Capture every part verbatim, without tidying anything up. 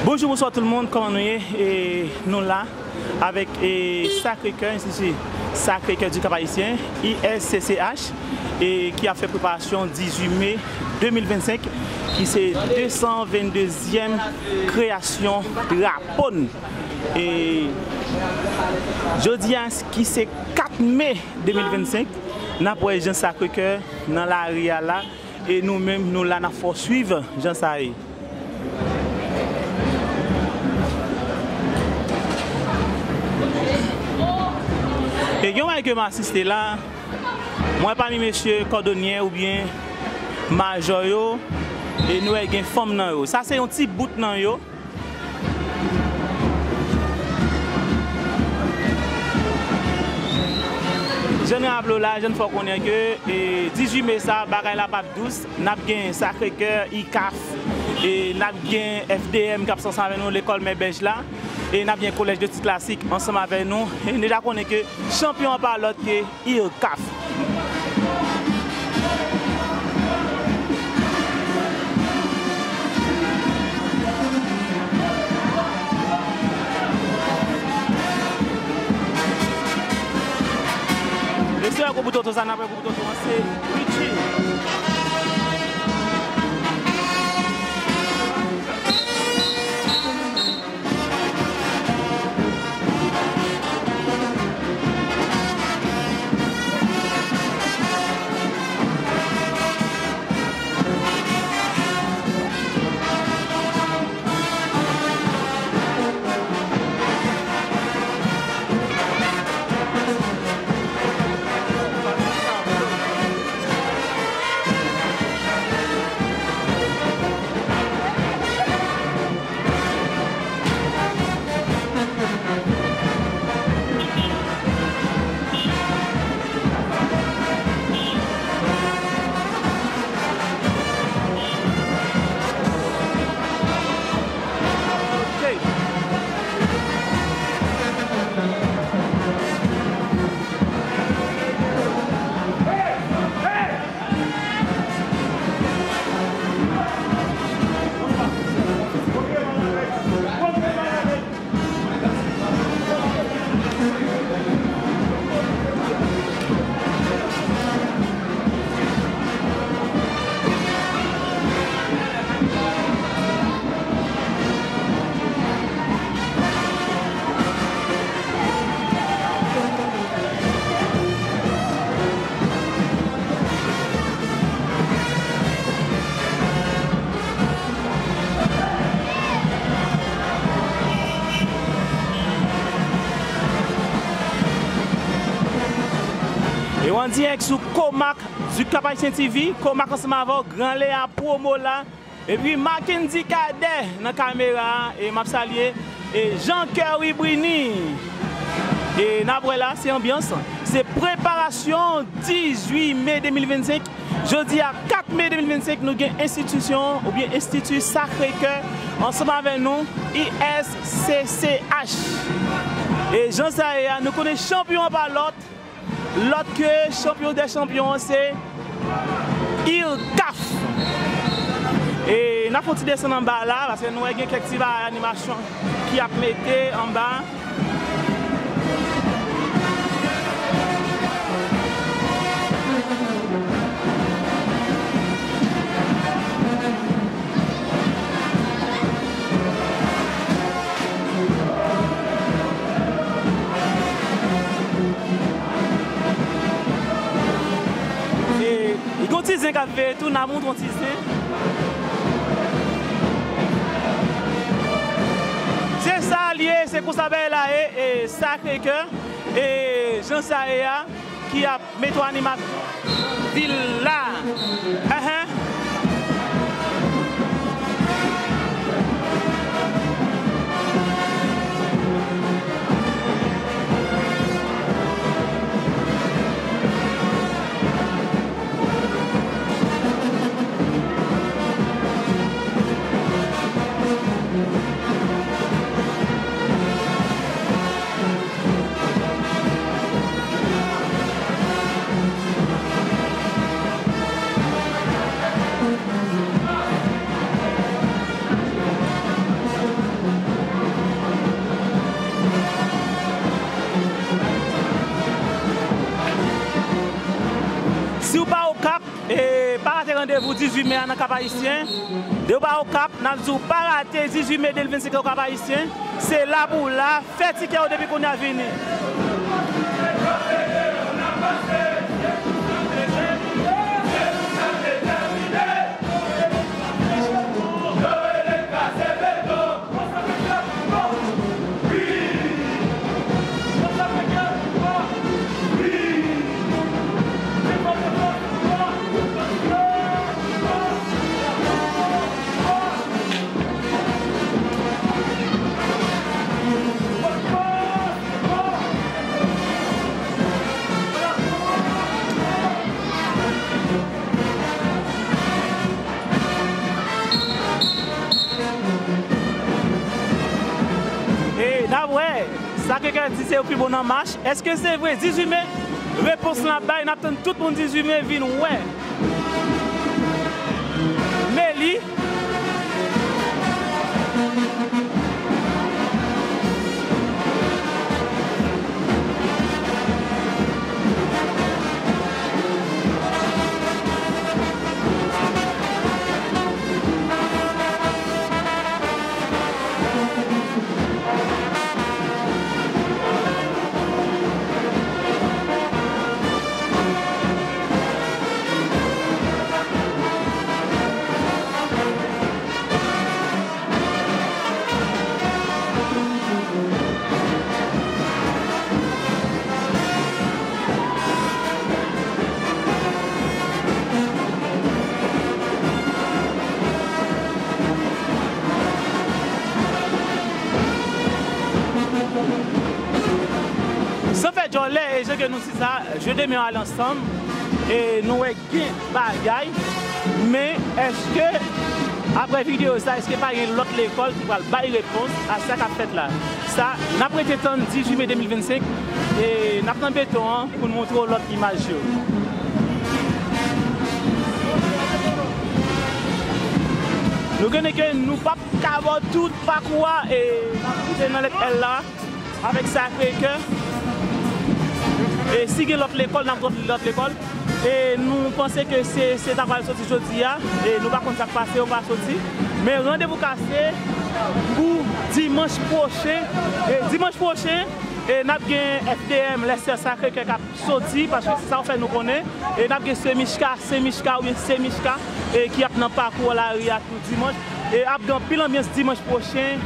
Bonjou, bonswa tout moun, kòman nou ye? E nou la avèk, e, Sacré-Cœur, Institut Sacré-Cœur du Cap-Haïtien, I S C C H, e ki ap fè preparasyon dizuit me de mil vennsenk, ki se de san venndezyèm kreyasyon drapo n. E jodi a, ki se kat me de mil vennsenk, n ap wè jan Sacré-Cœur nan lari a la, e nou menm, nou la, n ap fè w swiv jan sa ye. E gen yon bagay ke m asiste la, mwen pami mesye kòdonye oubyen majò yo, e nou wè gen fanm nan yo. Sa se yon ti bout nan yo. Jan n raple w la, jan n fè w konnen ke, e, dizuit me sa, bagay la p ap dous. N ap gen Sacré-Cœur, I CAF, e n ap gen F D M k ap ansanm avè nou, lekòl Mè Bèj la, e n ap gen Collège de Tir Classique ansanm avè nou. E n deja konnen ke chanpyon an pa lòt ke I CAF. Mesye, gwo bout oto sa, n ap wè gwo bout oto an, se Richie. E w an dirèk sou Komak du Cap Haïtien T V, Komak ansanm avè w, Gran Lea Promo la. Epi Mackendy Cadet nan kamera a, e m ap salye, e Jean Kerry Briny. E n ap wè la, se anbyans. Se preparasyon dizuit me de mil vennsenk. Jodi a kat me de mil vennsenk, nou gen enstitisyon oubyen Enstiti Sacré-Cœur ansanm avè nou, I S C C H. E jan sa ye a, nou konnen chanpyon an pa lòt, lòt ke chanpyon dè chanpyon an, se I CAF. E n ap fè yon ti desann anba la, paske nou wè gen kèk ti bagay animasyon ki ap mete anba. E, e gon ti zen k ap veye tou, n a montre yon ti zen. Se sa l ye, se konsa bagay la ye, e Sacré-Cœur, e jan sa ye a, ki ap mete w animasyon vil la. Enhen. Randevou dizuit me a nan Kap Ayisyen. Depi w pa Okap, n ap di w pa rate dizuit me de mil vennsenk la Okap Ayisyen. Se la pou w la, fè tikè w depi kounye a vini. E n ap wè, Sacré-Cœur di se yo k pi bon nan mach. Èske se vre? Dizuit me, repons lan ap bay, n ap tann tout moun dizuit me vin wè. Meli. San fè djòlè, e jan ke nou di sa, je demain al ansanm, e nou wè gen bagay, men èske, apre videyo sa, èske pa gen lòt lekòl ki pral bay repons a sa k ap fèt la? Sa, n ap rete tann dizuit me de mil vennsenk, e n ap nan beton an pou n montre w lòt imaj yo. Nou konnen ke nou p ap ka ba w tout pakou a, e n ap kite nan lèt L la. Avèk Sacré-Cœur. E si gen lòt lekòl, n ap lòt, lòt lekòl. E nou panse ke se, se ta pral soti jodi a. E nou pa konn sa k pase, yo pa soti. Men randevou kase pou dimanch pwochen. E dimanch pwochen, e n ap gen F D M, Les Sœurs Sacré-Cœur k ap soti, paske se sa yo fè nou konnen. E n ap gen Semichka, Semichka oubyen Semichka, e ki ap nan pakou lari a tou dimanch. E ap gen anpil anbyans dimanch pwochen.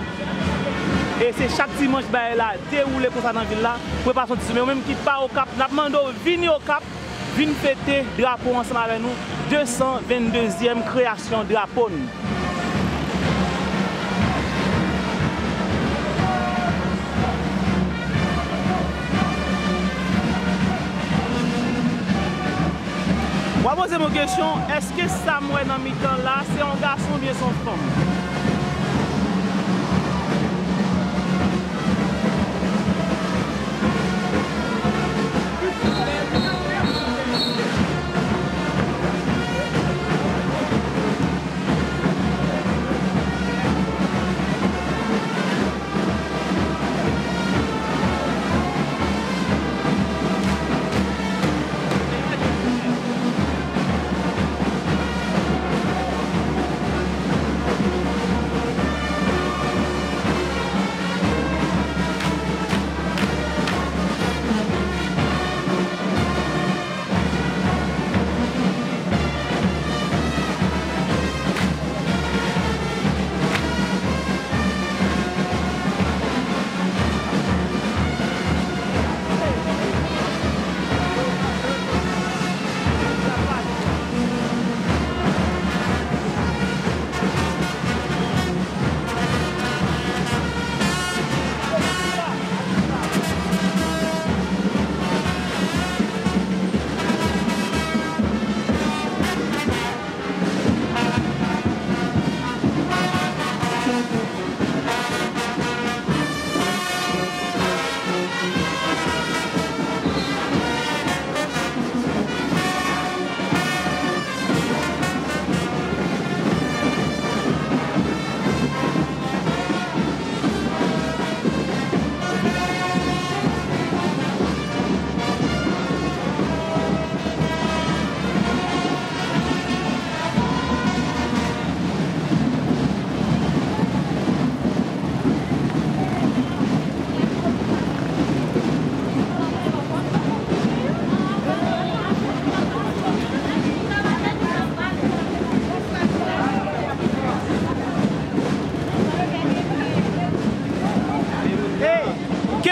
E se chak dimanch bagay la dewoule konsa nan vil la. Preparasyon dizuit me, ou menm ki pa Okap, n ap mande w vini Okap, vin fete drapo ansanm avè nou, de san venndezyèm kreyasyon drapo n. W a poze m yon kesyon, èske sa m wè nan mitan la, se yon gason oubyen se yon fanm?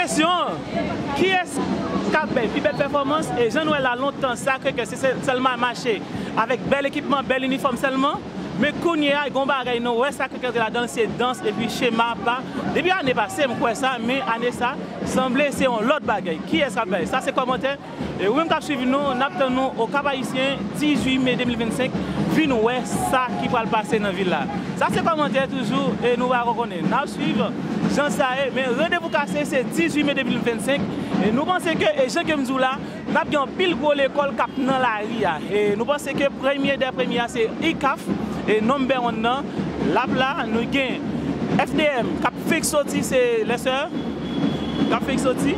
Kesyon, kiyès k ap bay pi bèl pèfòmans? E jan nou wè la lontan, Sacré-Cœur se sèlman mache avèk bèl ekipman, bèl inifòm sèlman. Men kounye a, gen yon bagay nou wè Sacré-Cœur te ladan l, se dans epi chema pa. Depi ane pase, m kwè sa, men ane sa, sanble se yon lòt bagay. Kiyès k ap bay? Sa se kòmantè. E ou menm k ap swiv nou, n ap tann nou o Kap Ayisyen, dizuit me de mil vennsenk. Vin wè sa ki pral pase nan vil la. Sa se kòmantè toujou, e nou pa ankò konnen. N ap swiv jan sa ye, men randevou kase se dizuit me de mil vennsenk. E nou panse ke, e jan ke m di w la, n ap gen anpil gwo lekòl k ap nan lari a. E nou panse ke premye dè premye a se I C A F, e number one nan. L ap la, nou gen F D M k ap fenk soti, se lè sè k ap fenk soti.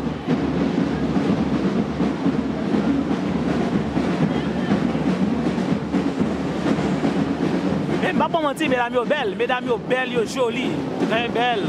Men m pa ba w manti, medam yo bèl, medam yo bèl, yo joli, trè bèl.